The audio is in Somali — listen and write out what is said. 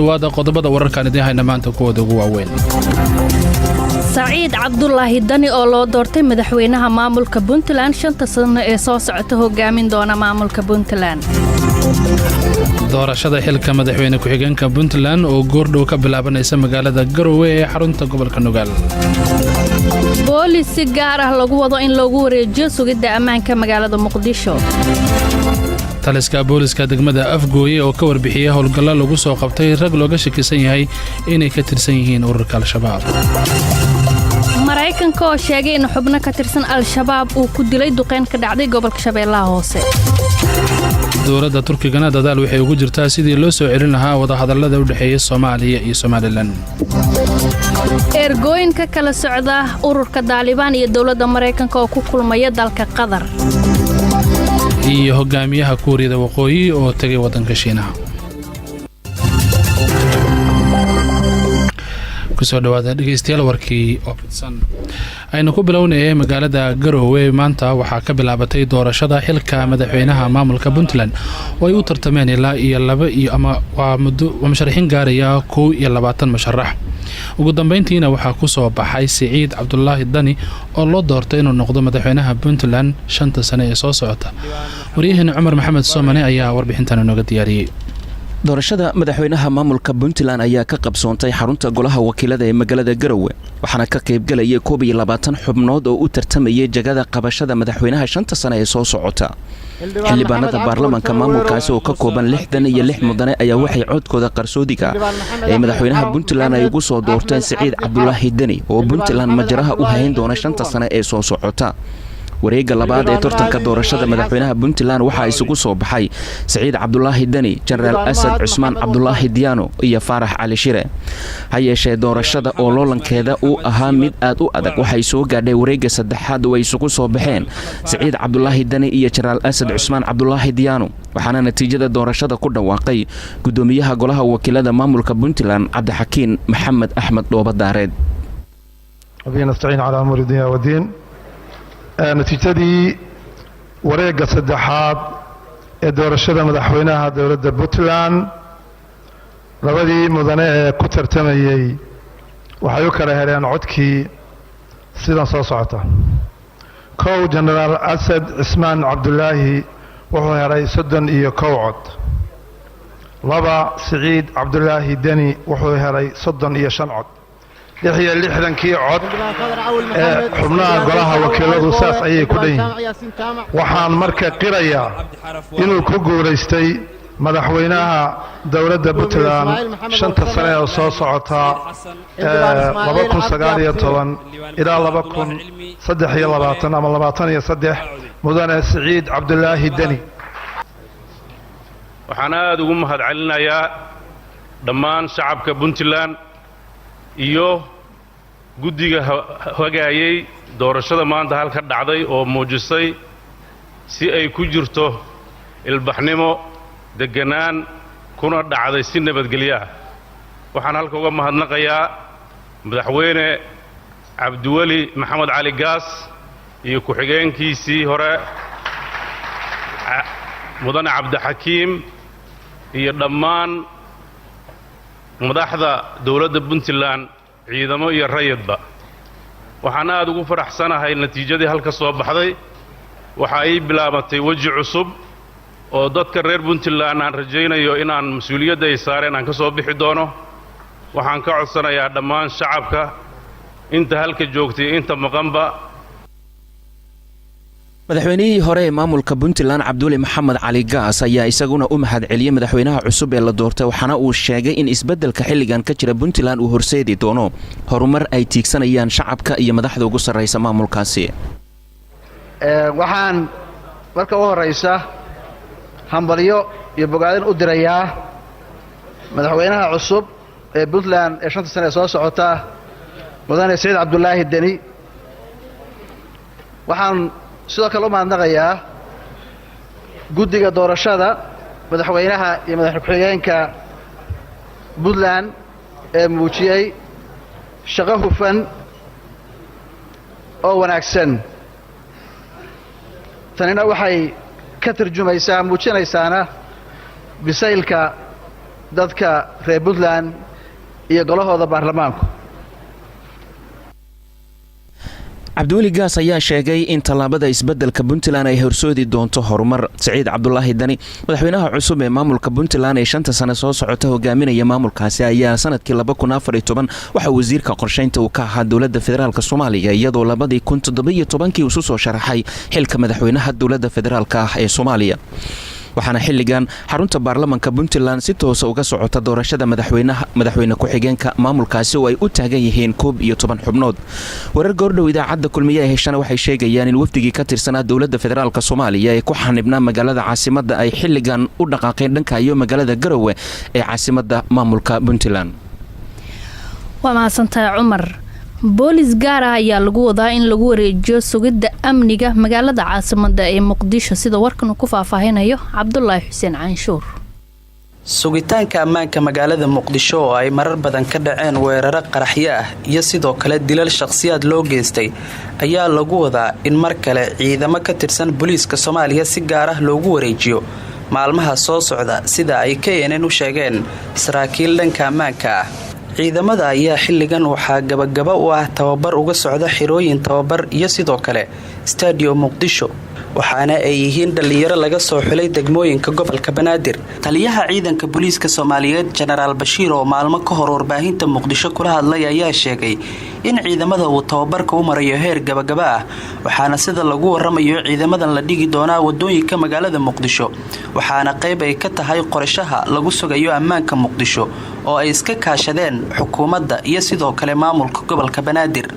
dhowaada qodobada wararkaan idiin hayna maanta kuwooda ugu waaweyn. Saciid Cabdulaahi Dani oo loo doortay madaxweynaha maamulka Puntland, 5-ta sano ee soo socota hogaamin doona maamulka Puntland. Doorashada xilka madaxweyne ku-xigeenka Puntland oo goordhow ka bilaabanaysa magaalada Garowe ee xarunta gobolka Nugaal. Boolis si gaar ah lagu wado in loogu wareejiyo sugidda ammaanka magaalada Muqdisho. Taliska booliska degmada Afgooye oo ka warbixiyey howlgallo lagu soo qabtay rag looga shakisan yahay inay ka tirsan yihiin ururka Al-Shabaab. Maraykanka oo sheegay in xubno ka tirsan Al-Shabaab uu ku dilay duqeyn ka dhacday gobolka Shabeellaha Hoose. Dowladda Turkigana dadaal waxay ugu jirtaa sidii loo soo celin lahaa wadahadallada u dhexeeya Soomaaliya iyo Somalilan. Ergooyin ka kala socda ururka Daalibaan iyo dowladda Maraykanka oo ku kulmaya dalka Qatar. Iyo hogaamiyaha Kuuriyada Waqooyi oo tegay waddanka Shiinaha. Kusoo dhawaada dhegeystayaal warkii oo fidsan. Aynu ku bilownayay magaalada Garowe maanta waxaa ka bilaabatay doorashada xilka madaxweynaha maamulka Puntland oo ay u tartameen ilaa iyo laba iyo ama waa muddo musharaxiin gaaraya 21 musharax. Ugu dambeyntiina waxaa ku soo baxay Siciid Cabdulaahi Dani oo loo doortay inuu noqdo madaxweynaha Puntland 5-ta sane ee soo socota. Waryaheena Cumar Maxamed Soomane ayaa warbixintan inooga diyaariyey. Doorashada madaxweynaha maamulka Puntland ayaa ka qabsoontay xarunta golaha wakiilada ee magaalada Garowe, waxaana ka qaybgalayay 21 xubnood oo u tartamayay jagada qabashada madaxweynaha 5-ta sane ee soo socota. Xildhibaanada baarlamanka maamulkaasi oo ka kooban 66 mudane ayaa waxay codkooda qarsoodiga ee madaxweynaha Puntland ay ugu soo doorteen Siciid Cabdulaahi Deni oo Puntland majaraha u hayn doona 5-ta sane ee soo socota. Wareegga labaad ee tartanka doorashada madaxweynaha Puntland waxaa isugu soo baxay Siciid Cabdulaahi Deni, Jenaraal Asad Cusmaan Cabdulaahi Diyaano iyo Faarax Cali Shire. Ha yeeshee doorashada oo loolankeeda uu ahaa mid aad u adag waxay soo gaadhay wareegga saddexaad oo ay isugu soo baxeen Siciid Cabdulaahi Deni iyo Jenaraal Asad Cusmaan Cabdulaahi Diyaano, waxaana natiijada doorashada ku dhawaaqay gudoomiyaha golaha wakiilada maamulka Puntland, Cabdixakiin Maxamed Axmed Dhooba Daareed. Natiijadii wareegga saddexaad ee doorashada madaxweynaha dowladda Puntland, labadii mudane ee ku tartamayey waxay u kala heleen codkii sidan soo socota: 1, Jenaraal Asad Cismaan Cabdulaahi wuxuu helay 31 cod; 2, Siciid Cabdulaahi Deni wuxuu helay 35 cod. 66-kii cod ee xubnaha golaha wakiiladu saas ayay ku dhan yihiin. Waxaan marka qirayaa inuu ku guulaystay madaxweynaha dowladda Puntland 5-ta sane oo soo socota, 2019 ilaa 2023 ama 23, mudane Siciid Cabdulaahi Deni. Waxaan aad ugu mahad celinayaa dhammaan shacabka Puntland iyo guddiga hagaayey doorashada maanta halka dhacday oo muujisay si ay ku jirto ilbaxnimo, degganaan, kuna dhacday si nabadgelyo ah. Waxaan halka uga mahadnaqayaa Madaxweyne Cabdiweli Maxamed Cali Gaas iyo ku-xigeenkiisii hore mudane Cabdixakiim iyo dhammaan madaxda dowladda Puntland, ciidamo iyo rayidba. Waxaan aad ugu faraxsanahay natiijadii halka soo baxday. Waxa ay bilaabatay weji cusub oo dadka reer Puntland aan rajaynayo inaan mas-uuliyadda ay saareen aan ka soo bixi doono. Waxaan ka codsanayaa dhammaan shacabka inta halka joogtay, inta maqanba. Madaxweynihii hore ee maamulka Puntland, Cabdiweli Maxamed Cali Gaas, ayaa isaguna u mahad celiyey madaxweynaha cusub ee la doortay, waxaana uu sheegay in isbeddelka xilligan ka jira Puntland uu horseedi doono horumar ay tiigsanayaan shacabka iyo madaxda ugu sarraysa maamulkaasi. Waxaan marka u horraysa hambalyo iyo bogaadin u dirayaa madaxweynaha cusub ee Puntland ee 5-ta sane ee soo socota, mudane Siciid Cabdulaahi Deni. Waxaan sidoo kale u mahadnaqayaa guddiga doorashada madaxweynaha iyo madaxweyne ku-xigeenka Puntland ee muujiyey shaqo hufan oo wanaagsan. Tanina waxay ka tarjumaysaa, muujinaysaana bisaylka Dadka reer Puntland iyo golahooda baarlamaanku. Cabdiweli Gaas ayaa sheegay in tallaabada isbeddelka Puntland ay horsoodi doonto horumar. Saciid Cabdulaahi Dani, madaxweynaha cusub ee maamulka Puntland ee 5-ta sane soo socota hogaaminaya maamulkaasi, ayaa sanadkii 2014 waxaa wasiirka qorsheynta uu ka ahaa dowladda federaalk Soomaaliya, iyadoo 2017-kii isu soo sharaxay xilka madaxweynaha dowladda federaalk ah ee Soomaaliya. Waxaana xilligan xarunta baarlamanka Puntland si toosa uga socota doorashada madaxweynaha, madaxweyne ku-xigeenka maamulkaasi oo ay u taagan yihiin 11 xubnood. Warar goordhow idaacadda Kulmiye ee heshana waxay sheegayaan in wafdigii ka tirsanaa dowladda federaalk Soomaaliya ee ku xanibnaa magaalada caasimadda ay xilligan u dhaqaaqeen dhanka iyo magaalada Garowe ee caasimadda maamulka Puntland. Waa mahadsantahay, Cumar. Boolis gaar ah ayaa lagu wadaa in lagu wareejiyo sugidda amniga magaalada caasimada ee Muqdisho, sida warkan uu ku faahfaahinayo Cabdulaahi Xuseen Canshuur. Sugitaanka ammaanka magaalada Muqdisho, oo ay marar badan ka dhaceen weeraro qaraxyo ah iyo sidoo kale dilal shakhsiyaad loo geystay, ayaa lagu wadaa in mar kale ciidamo ka tirsan booliiska Soomaaliya si gaar ah loogu wareejiyo maalmaha soo socda, sida ay KNN u sheegeen saraakiil dhanka ammaanka ah. Ciidamada ayaa xilligan waxaa gabagaba u ah tababar uga socda xirooyin tababar iyo sidoo kale Stadium Muqdisho, waxaana ay yihiin dhallinyaro laga soo xulay degmooyinka gobolka Banaadir. Taliyaha ciidanka booliiska Soomaaliyeed, Jenaraal Bashiir, oo maalmo ka hor warbaahinta Muqdisho kula hadlay, ayaa sheegay in ciidamada uu tababarka u marayo heer gabagaba ah, waxaana sida lagu waramayo ciidamadan la dhigi doonaa wadooyinka magaalada Muqdisho, waxaana qayb ay ka tahay qorshaha lagu sugayo ammaanka Muqdisho oo ay iska kaashadeen xukuumadda iyo sidoo kale maamulka gobolka Banaadir.